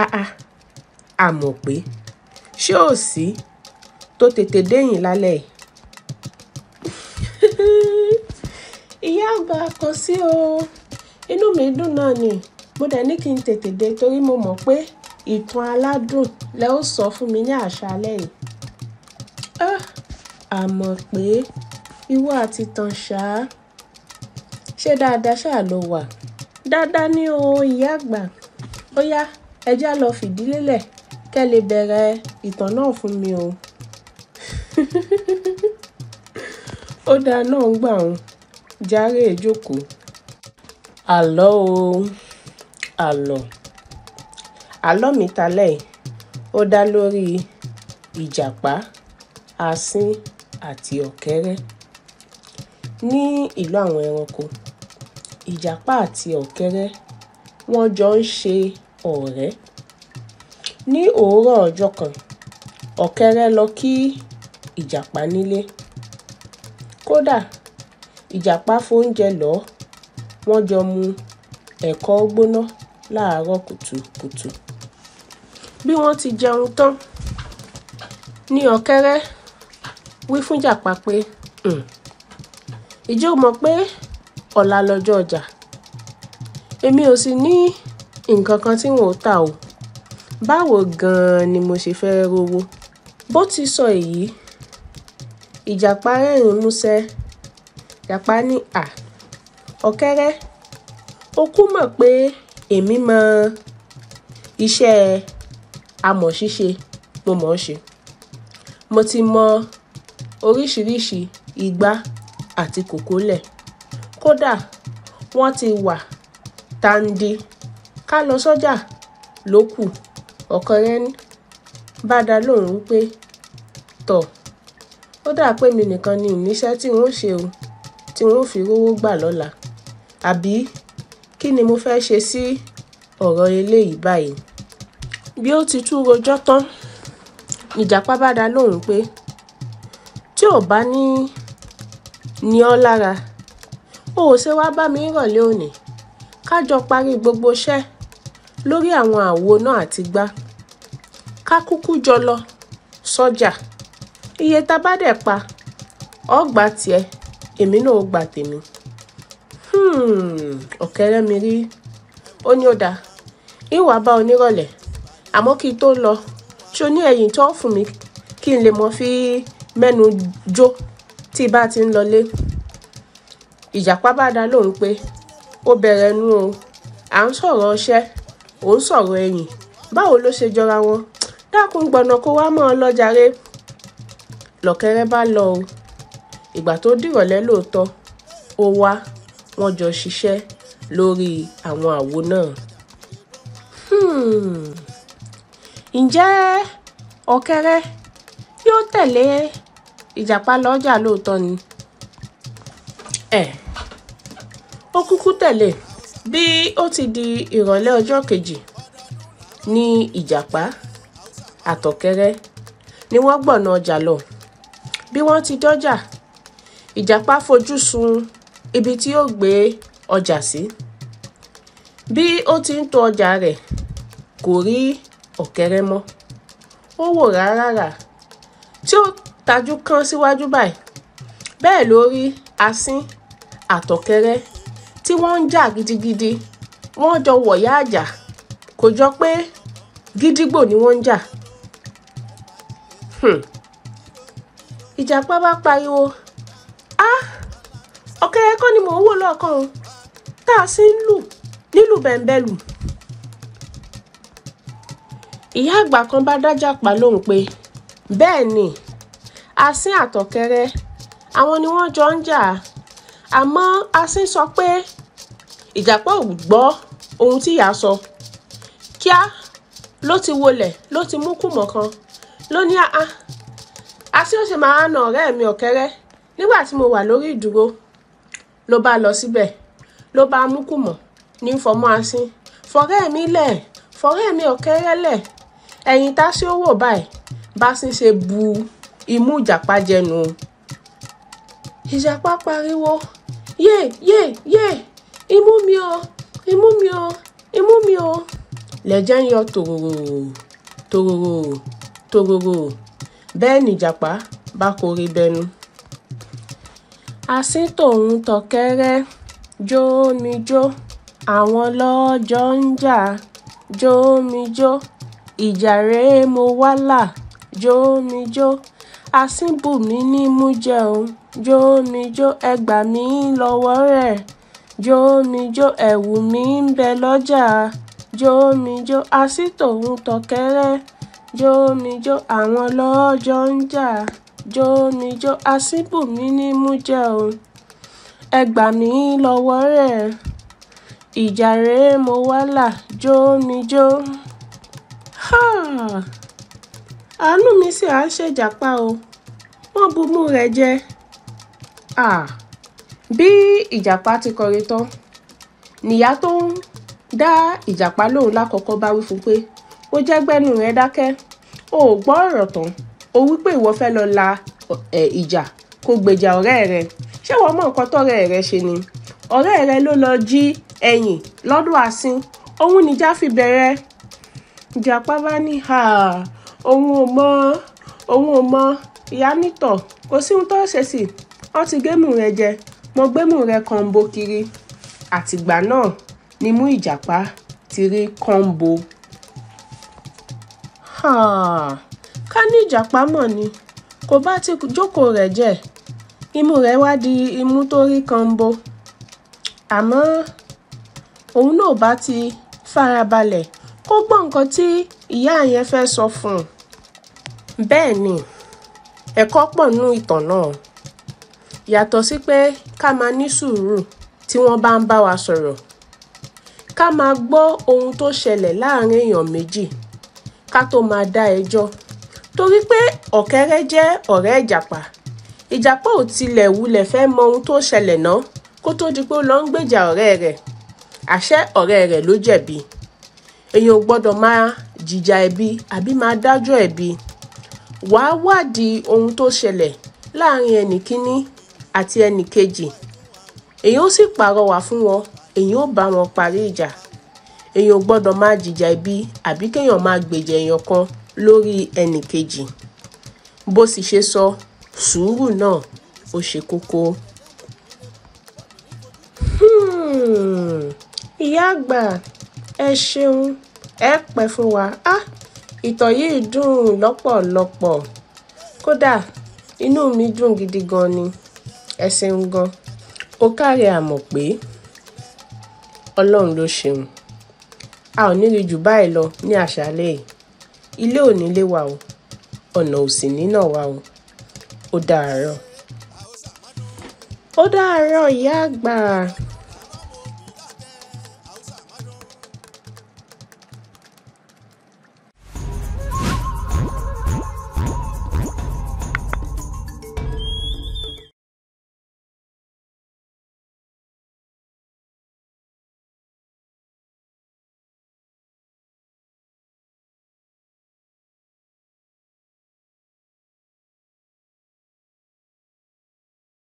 Àà, àmọ̀ pé ṣé ò sí tó tètè déyìn lálẹ́ yìí? Ìyá àgbà kò sí o. Inú mi dùn náà ni. Mo dẹ̀ ní kí n tètè dé torí mo mọ̀ pé ìtàn aládùn lẹ ó sọ fún mi ní àṣálẹ́ yìí. Ah, àmọ̀ pé ìwọ àti ìtàn ṣá. Ṣé dáadáa ṣáà ló wà? Dáadáa ni o, ìyá àgbà. Ó yá, ẹ já lọ fìdí lélẹ̀ kí ẹ lè bẹ̀rẹ̀ ìtàn náà fún mi o. Ó dáa náà ń gbà ọ́n. Jàre jókòó. Àlọ́ o, àlọ́. Àlọ́ mi talẹ́ yìí, ó dá lórí ìjàpá, asín àti ọ̀kẹ́rẹ́. Ní ìlú àwọn ẹranko, ìjàpá àti ọ̀kẹ́rẹ́ wọ́n jọ ń ṣe ọ̀rẹ́. Ní òwúrọ̀ ọjọ́ kan, ọ̀kẹ́rẹ́ lọ kí ìjàpá nílé. Kódà ìjàpá fóúnjẹ lọ̀, wọ́n jọ mu ẹ̀kọ gbóná láàárọ̀ kùtùkùtù. Bí wọ́n ti jẹun tán, ní ọ̀kẹ́rẹ́ wí fún ìjàpá pé, "Ìjọ mọ̀ pé ọ̀la lọ́jọ́ ọjà. Èmi ò sì ní nǹkan kan tí n ò tà o. Báwo gan-an ni mo ṣe fẹ́ rówó?" Bó ti sọ èyí, ìjàpá rẹ́rìn-ín músẹ́. Ìjàpá ní, "À, ọ̀kẹ́rẹ́, o kú mọ̀ pé èmi mọ iṣẹ́ amọ̀ ṣíṣe, mo mọ̀ ọ́ ṣe. Mo ti mọ oríṣiríṣi igbá àti kòkó lẹ̀. Kódà wọ́n ti wà tàǹdì ká lọ sọ́jà ló kù." Ọ̀kẹ́rẹ́ bá dá lóhùn wípé, "Tọ̀, ó dà pé èmi nìkan ni ìníṣẹ́ tí n ó ṣe o, tí n ó fi rówó gbà lọ́la. Àbí kí ni mo fẹ́ ṣe sí ọ̀rọ̀ eléyìí báyìí?" Bí ó ti tú rojọ́ tán, ìjàpá bá dá lóhùn pé, "Tí ò bá ní ní ọ́ lára, o ò ṣe wá bá mi rọ̀lẹ́ òní. Ká jọ parí gbogbo iṣẹ́ lórí àwọn àwo náà àti igbá. Ká kúkú jọ lọ sọ́jà. Iye ta bá dẹ̀ pa, ọ gbà tiẹ̀, èmi náà ó gbà tèmi." Ọ̀kẹ́rẹ́ mi rí. Ó ní ó dáa. Ń wá bá ọ nírọ̀lẹ́. Àmọ́ kí n tó lọ, ṣé o ní ẹ̀yìn tó fún mi kí n lè mọ̀ fi mẹ́nu jó tí bá ti ń lọlé? Ìjàpá bá dá lóhùn pé, "Ó bẹ̀rẹ̀ nú o. À ń sọ̀rọ̀ ọṣẹ, ò ń sọ̀rọ̀ ẹ̀yìn. Báwo ló ṣe jọra wọn? Dákun gbọ̀nà kó wá mọ́ ọ lọ jàre." Lọ̀kẹ́rẹ́ bá lọ o. Ìgbà tó dìrọ̀lẹ́ lóòótọ́, ó wá, wọ́n jọ ṣiṣẹ́ lórí àwọn àwo náà. Ǹjẹ́ ọ̀kẹ́rẹ́ yóò tẹ̀lé ìjàpá lọ́jà lóòótọ́ ni? Ẹ̀, ó kúkú tẹ̀lé. Bí ó ti di ìrọ̀lẹ́ ọjọ́ kejì, ní ìjàpá àtọ̀kẹ́rẹ́ ni wọ́n gbọ̀nà ọjà lọ. Bí wọ́n ti dọ́jà, ìjàpá fojú sun ibi tí yóò gbé ọjà sí. Bí ó ti ń to ọjà rẹ̀, kò rí ọ̀kẹ́rẹ́ mọ́. Ó wò rárá tí ó tajú kán síwájú báyìí. Bẹ́ẹ̀ ló rí asín àtọ̀kẹ́rẹ́ tí wọ́n ń jà gidigidi. Wọ́n jọ wọ̀yá àjà. Kò jọ pé gídígbò ni wọ́n ń jà. Ìjàpá bá pariwo, "Á, ọ̀kẹ́rẹ́ kọ́ ni mò ń wò lọ́ọ̀kan o. Tá a sì ń lù nílùú bẹ̀m̀bẹ̀lù." Ìyá àgbà kan bá dá ìjàpá lóhùn pé, "Bẹ́ẹ̀ ni, asín àtọ̀kẹ́rẹ́, àwọn ni wọ́n jọ ń jà. Àmọ́ asín sọ pé ìjàpá ò gbọ́ ohun tí ìyá sọ. Kíá ló ti wọlẹ̀, ló ti mú kùmọ̀ kan. Ló ní, "Àá, asín ó ṣe máa na ọ̀rẹ́ mi ọ̀kẹ́rẹ́ nígbà tí mo wà lórí ìdúró." Ló bá lọ síbẹ̀, ló bá mú kùmọ̀ ní fọmọ́ asín. "Fọ̀rẹ́ mi lẹ̀, fọ̀rẹ́ mi ọ̀kẹ́rẹ́ lẹ̀." Ẹ̀yìn tá sí ó wò báyìí, bá sín ṣe bu imú ìjàpá jẹnu. Ìjàpá pariwo, "Yé, yé, yé, imú mi o, imú mi o, imú mi o." Lẹ̀jẹ̀ ń yọ tòròrò tòròrò tòròrò. Bẹ́ẹ̀ nìjàpá bá korí bẹnu. Asín tòun tọ̀kẹ́rẹ́ jómijó, àwọn lọ́jọ́ ń jà jómijó, ìjà rèé mo wá là jómijó, asín bù mí nímú jẹun jómijó, ẹ gbà mí lọ́wọ́ rẹ̀ jómijó, ẹ̀wù mi ń bẹ lọ́jà jómijó, asín tòun tọ̀kẹ́rẹ́ jómijó, àwọn lọ́jọ́ ń jà jómijó, asín bù mí nímú jẹun, ẹ gbà mí lọ́wọ́ rẹ̀, ìjà rèé mo wá là jómijó. Àánú mi sì à ń ṣèjàpá o, wọ́n bumú rẹ̀ jẹ. Bí ìjàpá ti kọrin tán, nìyá tó ń dá ìjàpá lóhùn lákọ̀ọ́kọ́ bá wí fún pé ó jẹ́ gbẹ́nu rẹ̀ dákẹ́, o ò gbọ́ ọ̀rọ̀ tán, o wí pé ìwọ fẹ́ lọ la ìjà kó gbèjà ọ̀rẹ́ rẹ. Ṣé ìwọ mọ nǹkan tọ́rẹ́ rẹ ṣe ni? Ọ̀rẹ́ rẹ ló lọ jí ẹyìn lọ́dọ̀ asín, òun níjà fi bẹ̀rẹ̀. Ìjàpá bá ní òun ò mọ̀, òun ò mọ̀. Ìyá nítọ̀, kò sí ohun tó ṣe sí, wọ́n ti gémù rẹ jẹ, mo gbémù rẹ kànbo kiri. Àtìgbà náà ni mú ìjàpá ti rí kànbo. Ká ní ìjàpá mọ̀ ni, kò bá ti jókòó rẹ̀ jẹ́, imú rẹ̀ wá di imú tó rí kànbo. Àmọ́ òun náà bá ti farabalẹ̀ kó gbọ́ nǹkan tí ìyá yẹn fẹ́ sọ fún un. Bẹ́ẹ̀ ni, ẹ̀kọ́ pọ̀ nínú ìtàn náà. Yàtọ̀ sí pé ká máa ní sùúrù tí wọ́n bá ń bá wa sọ̀rọ̀, ká máa gbọ́ ohun tó ṣẹlẹ̀ láàrin èèyàn méjì ká tó máa dá ẹjọ́. Torí pé ọ̀kẹ́rẹ́ jẹ́ ọ̀rẹ́ ìjàpá, ìjàpá ò tilẹ̀ wulẹ̀ fẹ́ mọ ohun tó ṣẹlẹ̀ náà kó tó di pé ó lọ ń gbèjà ọ̀rẹ́ rẹ̀. Àṣé ọ̀rẹ́ rẹ̀ ló jẹ̀bi. Èèyàn ò gbọ́dọ̀ máa jìjà ẹ̀bi àbí máa dájọ́ ẹ̀bi. Wàá wádìí ohun tó ṣẹlẹ̀ láàrin ẹnì kíní àti ẹnì kejì. Èèyàn ó sì pàrọwà fún wọn, èèyàn ó bá wọn parí ìjà. Èèyàn ò gbọ́dọ̀ máa jìjà ẹ̀bi àbí kéèyàn máa gbèjà èèyàn kan lórí ẹnì kejì. Bó sì ṣe sọ, sùúrù náà ó ṣe kókó. Ìyá àgbà, ẹ ṣeun, ẹ pẹ́ fún wa. Ìtàn yìí dùn lọ́pọ̀lọpọ̀. Kódà inú mi dùn gidi gan ni. Ẹ ṣeun gan. Ó káre àmọ̀ pé Ọlọ́run ló ṣeun. A ò ní rí jù báyìí lọ ní àṣálẹ́ yìí. Ilé ò ní lé wa o, ọ̀nà ò sì ní nà wa o. Ó dàárọ̀. Ó dàárọ̀ ìyá àgbà.